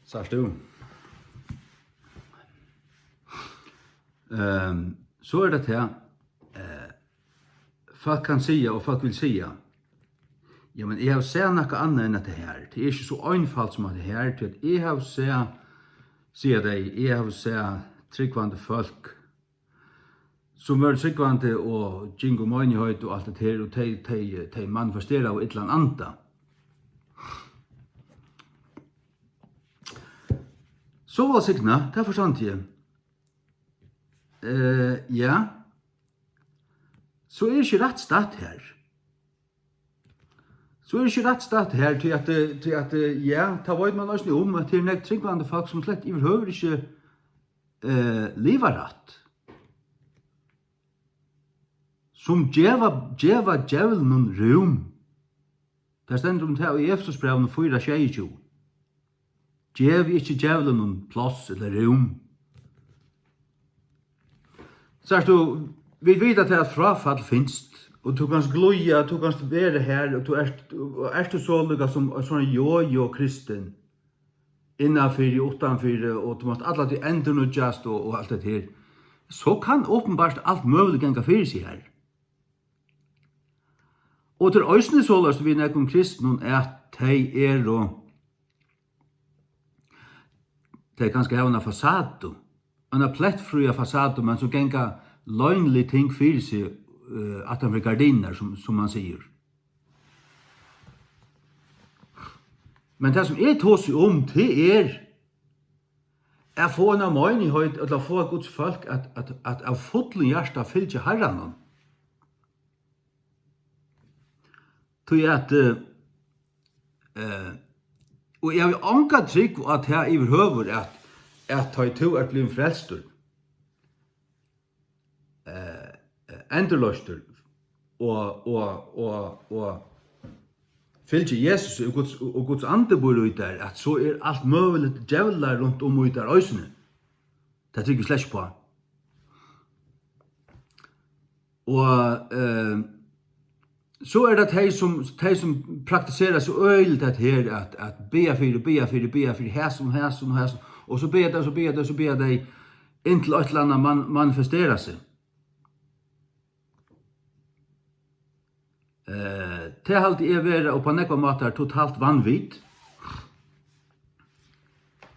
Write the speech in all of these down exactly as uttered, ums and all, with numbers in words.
Sært tú? Ehm, so er tað tað, eh, fólk kann siga, og fólk vil siga, "Jamen, eg havi sæð nakað annað enn hetta her. Tað er ikki so einfalt sum hetta her, tí at eg havi sæð," siga tey, "eg havi sæð trúgvandi fólk, sum vóru trúgvandi og gingu í meinigheit og alt det her, og tey, tey, tey manifesteraðu illan anda." So væl signað, tað forstandi eg. Eh, ja. So er ikki rætt statt her. So er ikki rætt statt her, tí at, eh, tí at, eh, ja, tað veit man eisini um, at tað er nógv trúgvandi fólk, sum slett yvirhøvur ikki, eh, liva rætt. Sum geva, geva djevlinum rúm. Tað stendur um tað í Efesusbrævinum fýra sjeyogtjúgu. Gev ikki djevlinum pláss ella rúm. Sært tú, vit vita tað, at fráfall finst, og tú kanst glíða, tú kanst vera har, og tú ert, og ert tú so líka sum ein sånn jojo-kristin, innanfyri, uttanfyri, og tú mást alla tíð endurnýggjast og, og alt det her, so kann openbart alt møguligt ganga fyri seg har. Og tað er eisini soleiðis við nøkrum kristnum, at tey eru, tey kanska hava eina fasadu, eina plettfría fasadu, men so ganga loynlig ting fyri seg, eh, aftan fyri gardinurnar, sum, sum man sigur. Men tað, sum eg tosi um, tað er at fáa eina meinigheit, ella fáa Guds fólk at, at, at av fullum hjarta fylgja Harranum. Tí at, eh, eh, og eg havi onga trúgv á tað yvirhøvur, at, at tá ið tú ert blivin frelstur, eh, endurloystur og, og, og, og fylgir Jesus og Guds, og Guds andi býr í tær, at so er alt møguligt djevlar runt um í tær eisini. Tað trúgvi eg slett ikki uppá. Og, eh, so er tað tey, sum, tey, sum praktisera so øgiligt at her, at, at biðja fyri, biðja fyri, biðja fyri hasum, hasum, hasum, og so biðja tey, so biðja tey, so biðja tey, inntil eitt ella annað man-, manifesterar seg. Eh, tað haldi eg vera upp á nógvar mátar totalt vanvit.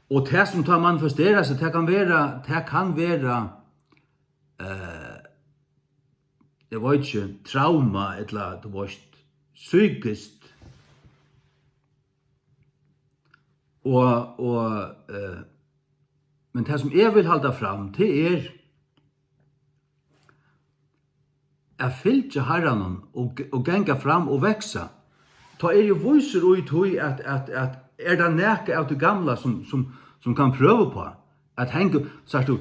Og tað, sum tá manifesterar seg, tað kann vera, tað kann vera, eh, eg veit ikki, trauma ella, tú veist, psykiskt. Og, og, eh, men tað, sum eg vil halda fram, tað er at fylgja Harranum og, og ganga fram og vaksa. Tá eri eg vísur í tí, at, at, at er tað nakað av tí gamla, sum, sum, sum kann prøva upp á at hanga, sært tú,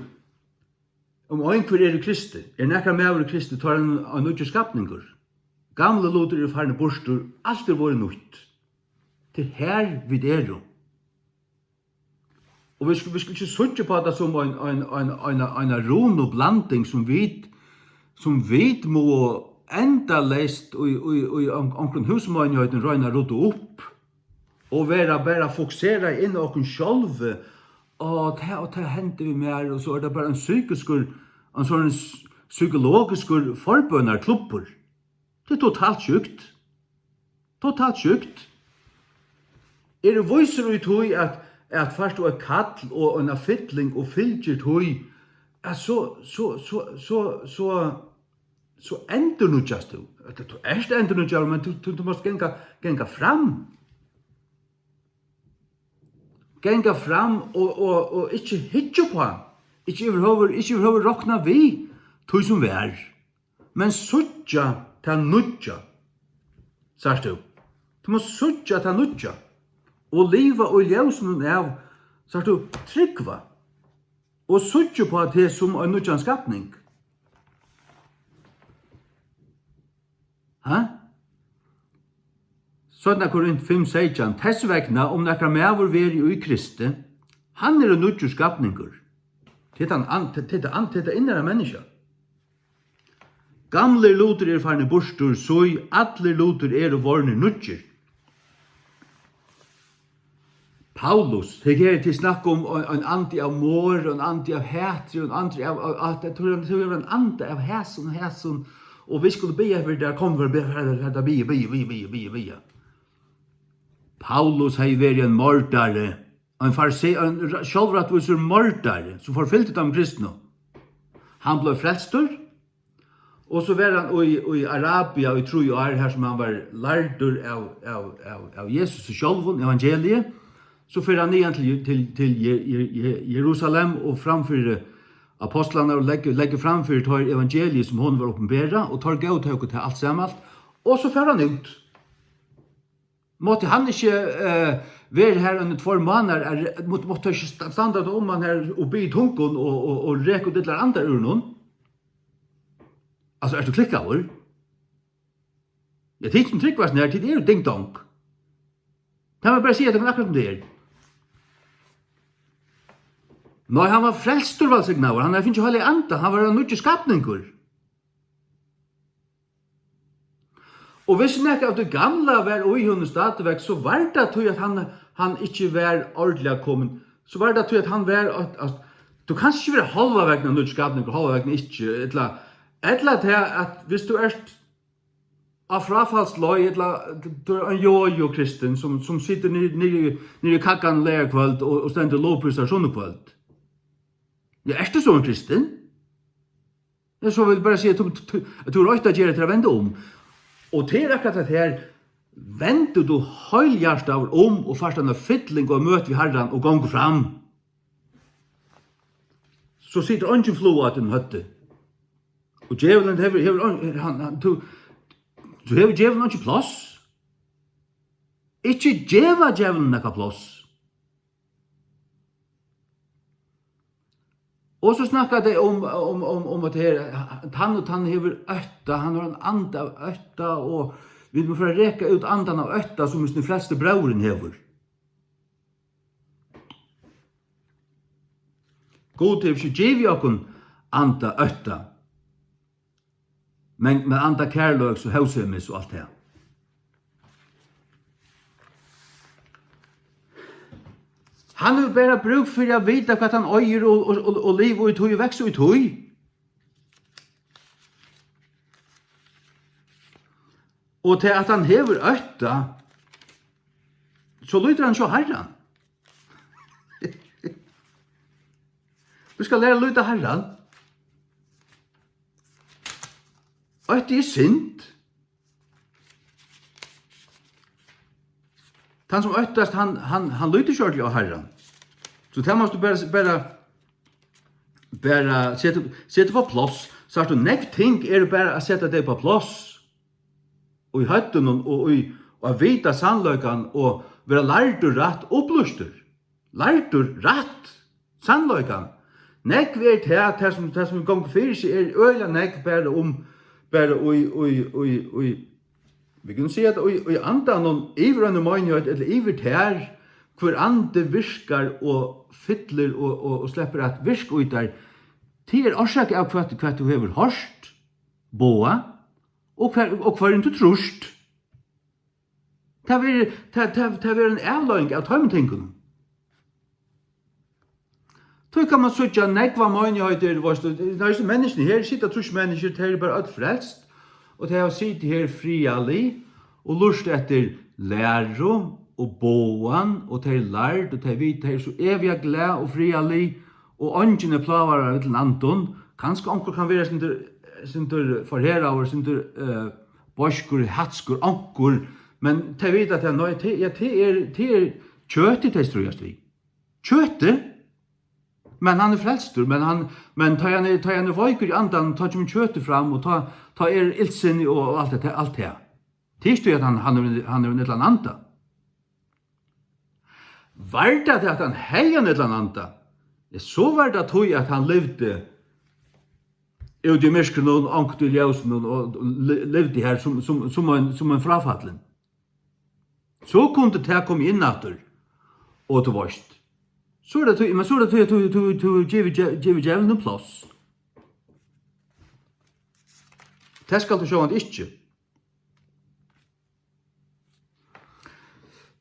um einhvør er í Kristi, er nakar maður í Kristi, tá er hann ein nýggjur skapningur. Gamlir lutir eru farnir burtur, alt er vorðið nýtt. Tað er har, vit eru. Og vit skulu, vit skulu ikki síggja upp á tað sum ein, ein, ein, ein, eina runublanding, sum vit, sum vit mugu endaleyst í, í, í on-, onkrum húsmeinigheiti royna at rudda upp og vera bara fokuserað inn á okkum sjálvi. Og tað, og tað hendi við mær, og so er tað bara ein psykiskur, ein sånn s-, psykologiskur forbønarklubbur. Tað er totalt sjúkt. Totalt sjúkt. Eri vísur í tí, at, at fært tú eitt kall og eina fylling og fylgir tí, at so, so, so, so, so, so endurnýggjast tú. At tú ert endurnýggjaður, men tú, tú, tú mást ganga, ganga fram. Ganga fram og, og, og ikki hyggja upp á, ikki yvirhøvur, ikki yvirhøvur rokna við tí, sum var. Men síggja tað nýggja. Sært tú? Tú mást síggja tað nýggja og liva í ljósinum av, sært tú, trúgva og síggja upp á teg sum ein nýggjan skapning. Ha? Seinna Korint fimm seytjan: Tess vegna, um nakar maður veri í Kristi, hann er ein nýggjur skapningur. Tað er tann an-, tað, tað er tað an-, tað er tað innara menniskja. Gamlir lutir eru farnir burtur, sí, allir lutir eru vorðnir nýggir. Paulus, her er til snakk um ein, ein andi av morð, ein andi av hatri, ein andi av, av, at tað er, tað er ein anda av hasum, hasum, og vit skulu biðja fyri tær, kom, vit biðja, biðja, biðja, biðja. Paulus hevði verið ein mordari, ein farse-, ein ra-, sjálvrættvísur mordari, sum forfylgdi teimum kristnu. Hann bleiv frelstur, og so var hann í, í Arabia í trý ár, har sum hann var lærdur av, av, av, av Jesus sjálvum, evangeliið. So fer hann niðan til, til, til Je-, Je-, Je-, Jerusalem og fram fyri apostlarnar og leggur, leggur fram fyri teir evangeliið, sum honum var opinberað, og teir góðtóku tað alt saman. Og so fór hann út. Mátti hann ikki, eh, verið har undir tveir mánaðar, er, mátti, mátti ikki sta-, standa um hann har og biðja í tungum og, og, og reka út allar andar úr honum? Altso, ert tú klikkaður? Ja, tit sum trúgva her, tit eru ding dong. Tað má bara siga, tað er akkurát sum tað er. Nei, hann var frelstur, vælsignaður, hann hevði fingið Heilagan Anda, hann var ein nýggjur skapningur. Og hvis nakað av tí gamla var í honum stadigvæk, so var tað tí, at hann, hann ikki var ordiliga komin. So var tað tí, at hann var, at, at, tú kanst ikki vera hálva vegna nýggj skapning og hálva vegna ikki. Ella, ella tað, at hvis tú ert á fráfallsleið, ella tú ert ein jojo-kristin, sum, sum situr niðri, niðri, niðri í kaggan leygarkvøld og, og stendur lovprísar sunnukvøld. Ja, ert tú so ein kristin? Ja, so vil eg bara siga, tú, tú, at tú hevur eitt at gera til at venda um. Og tað er akkurát tað her, vendur tú heilhjartaður um og fært eina fylling og møti við Harran og gongur fram, so situr eingin fluga á tínum høvdi. Og djevulin hevur, hevur ein-, hann, hann, tú, tú hevur djevulin einki pláss. Ikki geva djevlinum nakað pláss. Og so snakka tey um, um, um, um at her, tann og tann hevur ótta, hann hevur ein anda av ótta, og vit mugu fara at reka út andan av ótta, sum hesin frelsti bróðirin hevur. Gud hevur ikki givið okkum anda ótta. Men, men anda kærleiks og hóvsemis og alt tað. Hann hevur bara brúk fyri at vita, hvat hann eigur, og, og, og, og liva í tí, og vaksa í tí. Og til at hann hevur ótta, so lítur hann ikki á Harran. Tú skalt læra at líta á Harran. Ótti er synd. Tann sum óttast, hann, hann, hann lítur ikki ordiliga á Harran. So tað mást tú bara, bara, bara seta, seta upp á pláss. Sært tú, nógv ting eru bara at seta tey upp á pláss. Og í høvdinum og í, og at vita sannleikan og vera lærdur rætt, upplýstur. Lærdur rætt, sannleikan. Nógv er tað, tað sum, tað sum gongur fyri seg, er øgiliga nógv bara um, bara í, í, í, í, vit kunnu siga, at í, í andanum yvir eini meinigheit, ella yvir tær, hvør andi virkar og fyllir og, og, og sleppur at virka í tær, tað er orsakað av hvat, hvat tú hevur hoyrt, boðað, og hvar, og hvørjum tú trýrt. Tað verður, tað, tað, tað verður ein avleiðing av teimum tingunum. Tí kann man síggja nógvar meinigheitir, veitst tú, tað er so, menniskjuni her, sita trýss menniskjur, tey eru bara øll frelst, og tey hava sitið her friðarlig og lurtað eftir læru og boðan, og tey eru lærd, og tey vita, tey eru so eviga glað og friðarlig, og eingin er plágaður av illum andum. Kanska onkur kann vera eitt sindur, eitt sindur forherðaður, eitt sindur, eh, beiskur, hatskur, onkur, men tey vita, at tað, nei, tað, ja, tað er, tað er kjøtið, tey stríðast við. Kjøtið. Men hann er frelstur, men hann, men tá hann er, tá hann er veikur í andanum, tá kemur kjøtið fram, og tá, tá er illsinni og, og alt tað, alt tað. Tað er ikki, at hann, hann er, hann er ein illan anda. Var tað tað, at hann hevði ein illan anda? Ja, so var tað tí, at hann livdi úti í myrkrinum, onkuntíð í ljósinum, og li-, livdi her sum, sum, sum ein, sum ein fráfallin. So kundi tað koma inn aftur, og tú veitst. So er tað tí, men so er tað tí, at tú, tú, tú gevur dje-, gevur djevlinum pláss. Tað skalt tú sjálvandi ikki.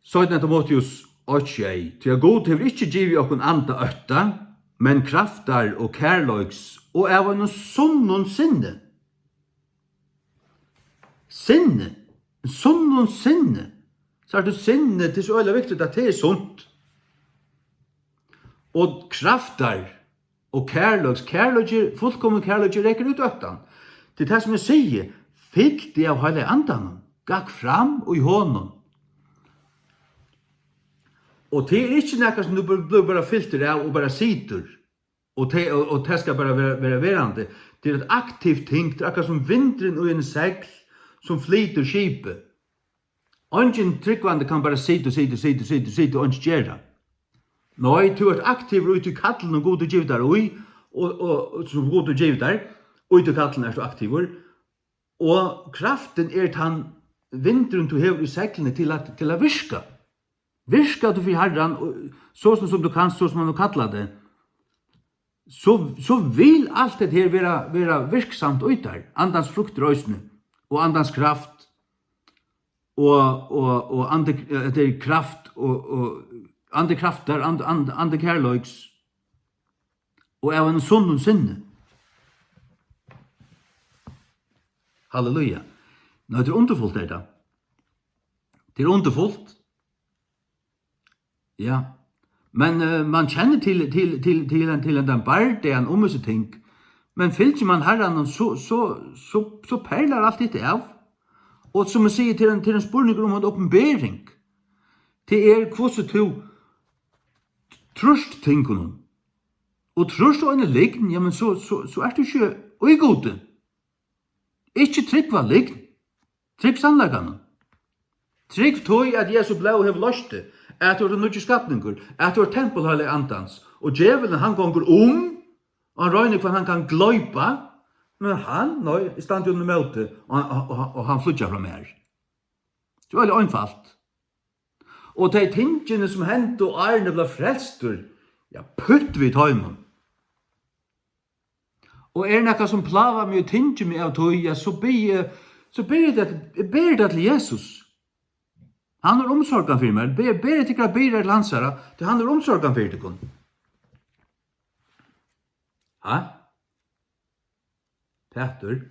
Seinna Timoteus Eitt sjey. Tí at Gud hevur ikki givið okkum anda ótta, men kraftar og kærleiks og av einum sunnum sinni. Sinni. Sunnum sinni. Sært tú, sinni, tað er so øgiliga viktigt, at tað er sunt. Og kraftar og kærleiks, kærleiki, fullkomin kærleiki rekur út óttan. Tað er tað, sum eg sigi, fyll teg av Heilaga Andanum, gakk fram í honum. Og tað er ikki nakað, sum tú blívur, blívur bara fyltur av og bara situr, og tað, og, og tað skal bara vera, vera verandi. Tað er eitt aktivt ting, tað er akkurát sum vindurin í eini segl, sum flytur skipið. Eingin trúgvandi kann bara sita og sita og sita og sita og sita og einki gera. Nei, tú ert aktivur í tí kallinum, Gud hevur givið tær í, og, og, og sum Gud hevur givið tær, í tí kallinum ert tú aktivur. Og kraftin er tann vindurin, tú hevur í seglini til at, til at virka. Virka tú fyri Harran, og so sum, sum tú kanst, so sum hann hevur kallað teg, so, so vil alt hetta her vera, vera virksamt í tær, andans fruktir eisini, og andans kraft, og, og, og andi, hetta er kraft, og, og andi kraftar, and-, and-, andi kærleiks, og av einum sunnum sinni. Halleluja. Nei, tað er undurfult, er tað. Tað er undurfult. Ja. Men, eh, man kennir til, til, til, til ein, til ein bardagan um hesi ting. Men fylgir man Harranum, so, so, so, so perlar alt hetta av. Og sum eg sigi, tað er ein, tað er ein spurningur um ein opinbering. Tað er, hvussu tú trýrt tingunum. Og trýrt tú eini lygn, jamen, so, so, so ert tú ikki í Gudi. Ikki trúgva lygn. Trúgv sannleikanum. Trúgv tí, at Jesu blóð hevur loyst teg, at tú ert ein nýggjur skapningur, at tú ert tempul Heilaga Andans, og djevulin, hann gongur um, og hann roynir, hvønn hann kann gloypa, men hann, nei, eg standi honum ímóti, og, og, og, og hann flýggjar frá mær. Tað er øgiliga einfalt. Og tey tingini, sum hendu, áðrenn eg bleiv frelstur, ja, pytt við teimum. Og er nakað, sum plágar meg og tyngir meg av tí, ja, so biði eg, so beri eg tað, eg beri tað til Jesus. Hann hevur umsorgan fyri mær. Ber, berið tykkara byrðar til hansara, tí hann hevur umsorgan fyri tykkum. Ha? Pætur.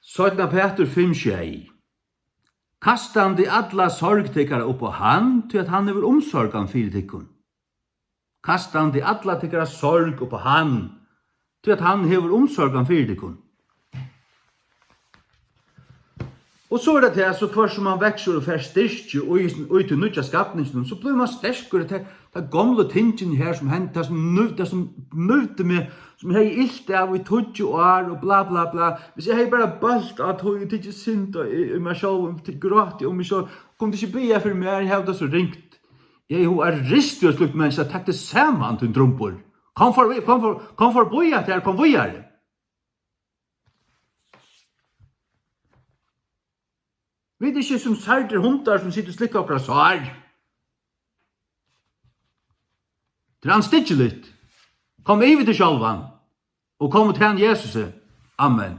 Seinna Pætur fimm sjey. Kastandi alla sorg tykkara upp á hann, tí at hann hevur umsorgan fyri tykkum. Kastandi alla tykkara sorg upp á hann, tí at hann hevur umsorgan fyri tykkum. Og so er tað tað, so hvørt sum mann veksur og fær styrki í, í tí nýggja skapninginum, so blívur mann sterkur. Tað, tað gomlu tingini her, sum hend-, tað sum nú-, tað sum nívdi meg, sum eg hevði ilt av í tíggju ár og bla, bla, bla. Hvis eg hevði bara bólt á tí og tikið synd í, í mær sjálvum, t-, grátið um meg sjálv, kundi ikki biðja fyri mær, eg havi tað so ringt. Eg hevði hug at rist í eitt slíkt menniskja, tak teg saman, tín drumbur. Kom for, kom for, kom forbí at her, kom víðari. Vit eru ikki sum særdir hundar sum sita og slikka okkara sár. Tað er andstyggiligt. Kom yvir teg sjálvan og kom og tæn Jesusi. Amen.